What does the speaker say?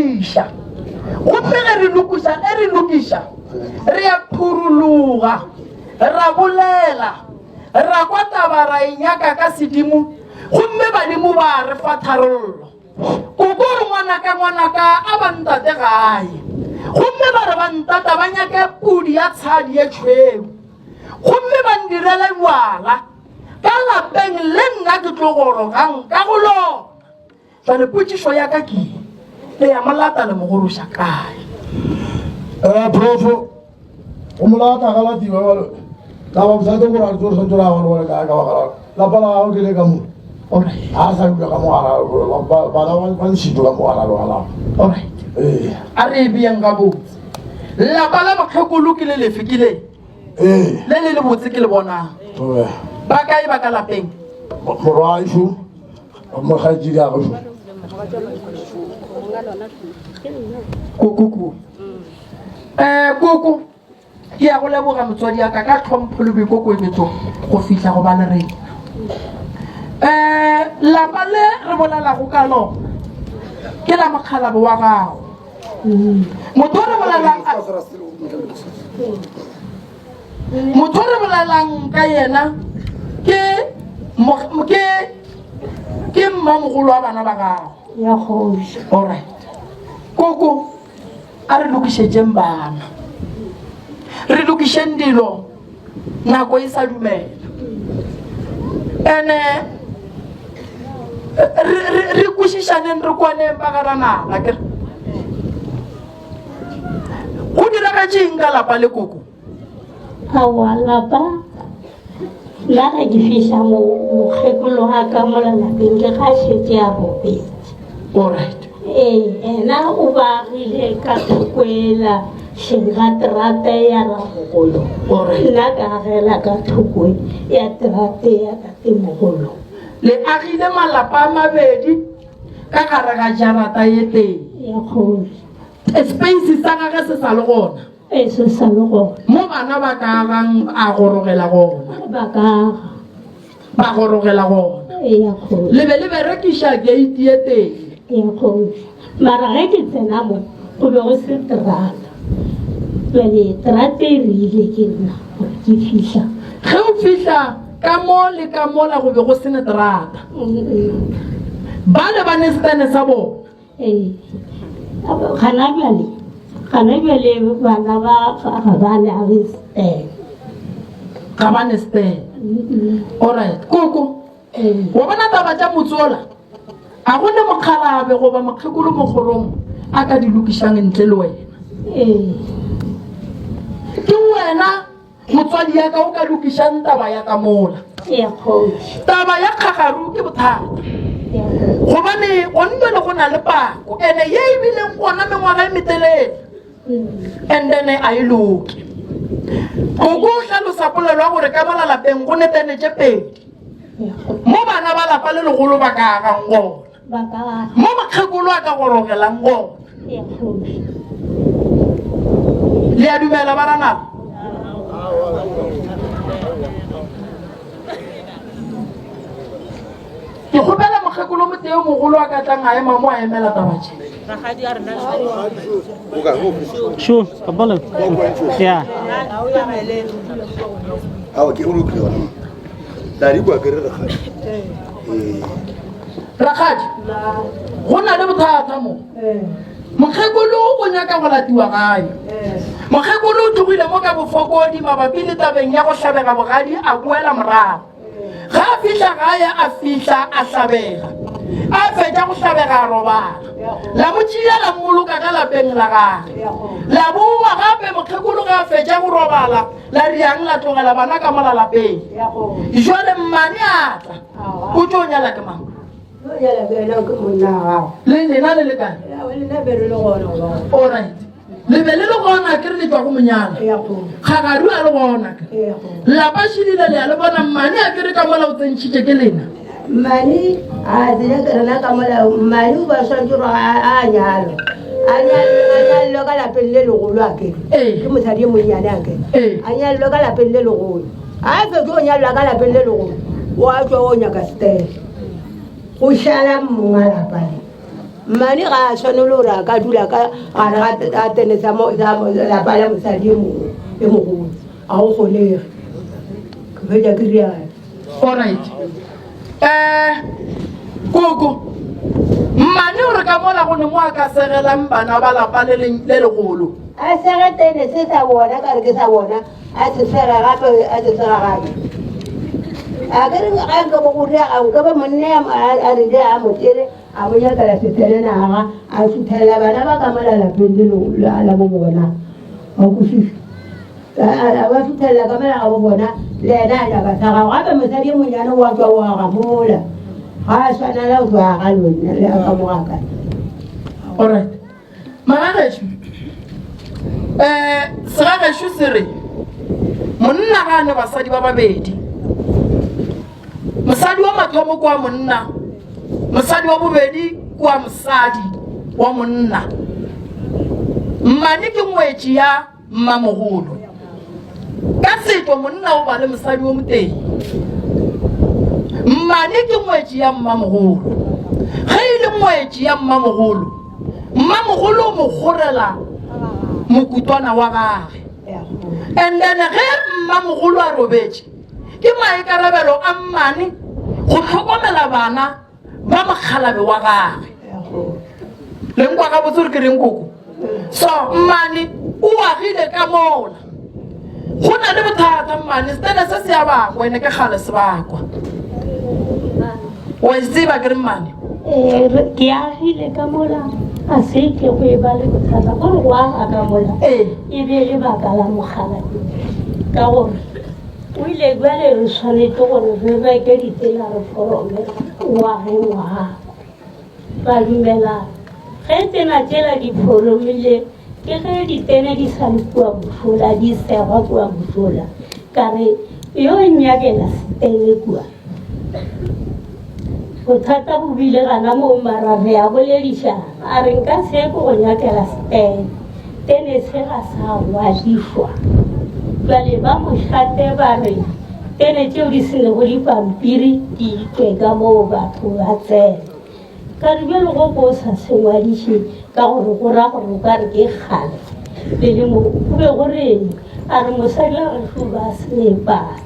lokiša. Gomme ge re lokiša, ge re lokiša, re a phurologa, ra bolela, ra kwa taba ra e nyaka ka sedimo, gomme badimo ba re fa tharollo. Koko o re, Ngwanaka, ngwanaka, a ba ntate gae. Gomme ba re ba ntata ba nyake pudi ya tshadi ye tšhweu. Gomme ba ndirele bjala ka lapeng le nna ke tlo gorogang ka go lona. Jwale potšišo ya ka ke ye, le ya mo lata le mo goroša kae? Eh, profo, o mo lata ga latiwa bjalo. Taba bosate gore a re tsore santse ra gone gore kae ka baka la lapa la gago ke le ka mo. Alright. A sa dula ka mo gara bana ba ntšhitšwe ka mo gara lona lapa. Alright. Ee. A re e beyeng gabotse. Lapa la mokgekolo ke le lefe ke le? Ee. Le le lebotse ke le bonang. Ee. Ba kae ba ka lapeng? Morwaešo, mokgaetšedi a gašo. Koko ko. Eh koko ke ya go leboga motswadi ya ka ka tlhompho le boikokobetso go fihla go ba le rena. Eh lapa le re bolelago ka lona ke la mokgalabo wa gago. Motho o re bolelang motho o re bolelang ka yena ke ke ke mmamogolo wa bana ba gago. Ya kgoši. Alright. Koko a re lokišetšeng bana. Re lokišeng dilo nako e sa dumela. Ene re kwešišaneng re kwaneng ba garanala ke go diragetšeng ka lapa le koko aowa lapa nna ge ke fihla mokgekolo wa ka mola lapeng ke ga šetše a robetše alright ee ena o ba agile ka thoko ela hleng ga terata ya ragogolo nna ka agela ka thoko ya terata ya tatemogolo Le agile malapa a mabedi ka gare ga jarata ye tee. Ya kgoši. Space sa gage se sa le gona. Ee, se sa le gona. Mo bana ba ka agang a gorogela gona. Ba ka aga. Ba gorogela gona. Ee, ya kgoši. Le be le berekiša gate ye tee. Ya kgoši. Mara ge ke tsena mo, go be go se terata. Bjale terata e rile ke nna gore ke fihla. Ge o fihla ka mo le ka mola go be go se ne terata. Ba le ba ne setene sa bona. Ee. Gana bjale, gana bjale bana ba ga ba ne age setene. Ga ba ne setene. Alright. Koko, wa bona taba tša motsola? A go ne mokgalabe goba mokgekolo mo kgorong a ka di lokišang ntle le wena? Ee. Ke wena motswadi ya ka o ka lokišang taba ya ka mola. Ya kgoši. Taba ya kgagaru ke bothata. Gobane gonne le go na le pako ene ye e bileng gona mengwaga e metelele. And then a e loke. Koko o hlalosa polelo ya gore ka mola lapeng go netene tše pedi. Mo bana ba lapa le legolo ba ka agang gona, mo mokgekolo a ka gorogelang gona. Le a dumela ba ranala? Ke kgopela mokgekolo motee yo mogolo a ka tlang a ema mo a emela taba tše. Sure, kabalo. Yeah. Awa ke o lokile gona. Dadi kwa ke re rakgadi. Ee. Rakgadi, go na le bothata mo. Mokgekolo o nyaka go latiwa gae. Mokgekolo o tlogile mo ka bofokodi mabapi le tabeng ya go hlabega bogadi a boela morago. Ga a fihla gae a fihla a hlabega. A fetša go hlabega a robala. La mo tšea la mmoloka ka lapeng la gage. La boa gape mokgekolo ge a fetša go robala La riang la tlogela bana ka mola lapeng. Jwale mmane a tla. O tlo nyala ke mang? Le lena le le kae? Alright. Le be le le gona ke re le tšwa go monyana. Kgagaru a le gona ke. Lapa šidile le a le bona mmane a ke re ka mola o tsentšhitše ke lena. Mmane a tsenya ke rena ka molao mmane o ba swanetše gore a nyalwe a nyalelwe ka lapeng le legolo a kere ke mosadi e monnyane a kere a nyalelwe ka lapeng le legolo a fetše o nyalelwa ka lapeng le legolo wa tswa o nyaka stele go šala monga lapa le. Mmane ga a swanele gore a ka dula ka gare ga tene sa lapa la mosadi e mongwe e mogolo. Ga go kgonege. Ke fetša ke rialo. Alright. Eh, koko, mmane o re ka mola go ne mo a ka segelang bana ba lapa le legolo. A sege tene se sa bona ka re ke sa bona. A se sega gape, a se sega gape. A ke re ga nka bo go rea, nka ba monna a re le a mo tšere, a mo nyakela setene naga, a suthela bana ba ka mola lapeng le la bo bona. Wa kwešiša? A ba suthela ka mola ga bo bona, le yena a nyaka sa gago. Gape mosadi e monyane wa tšwa wa ga mola. Ga a swanela go tšwa ga lona le ka mo ga ka. Alright. Magagešo, um segagešo se re monna ga a ne basadi ba babedi. Mosadi wa mathomo ke wa monna, mosadi wa bobedi ke wa mosadi wa monna. Mmane ke ngwetši ya Mmamogolo. Ka setšo monna o ba le mosadi wo motee. Mmane ke ngwetši ya mmamogolo. Ge e le ngwetši ya mmamogolo, mmamogolo o mo kgorela mokutwana wa gage. And then ge mmamogolo a robetše, ke maikarabelo a mmane go hlokomela bana ba mokgalabe wa gage. Le nkwa gabotse gore ke reng koko? So mmane o agile ka mola. Go na le bothata mmane, setene se se a bakwa, ene ke kgale se bakwa. Wa e tseba ke re mmane? Ee, ke agile ka mola a se ke go e ba le bothata gore go aga ka mola Ee. e be lebaka la mokgalabe ka gore O ile bjale re swanetše gore re reke ditena re forome ngwageng wa gagwe. Ba dumelana. Ge tsena tšela di foromile, ke ge ditene di sa le kua mošola, di segwa kua mošola. Ka re, yo nnyakela setene kua. Bothata bo bile gana moo mara re a boledišana. A re nka se ke go nyakela setene. Tene se ga sa ngwadišwa. Bjale ba mošate ba re tene tšeo di se nego dipampiri di itšwe ka moo batho ba tsena. Ka re bjale go ko sa se ngwadiše ka gore go ra gore o ka re ke kgale le le mo. Go be go reng? A re mosadi wa gešo ba se ne pasa.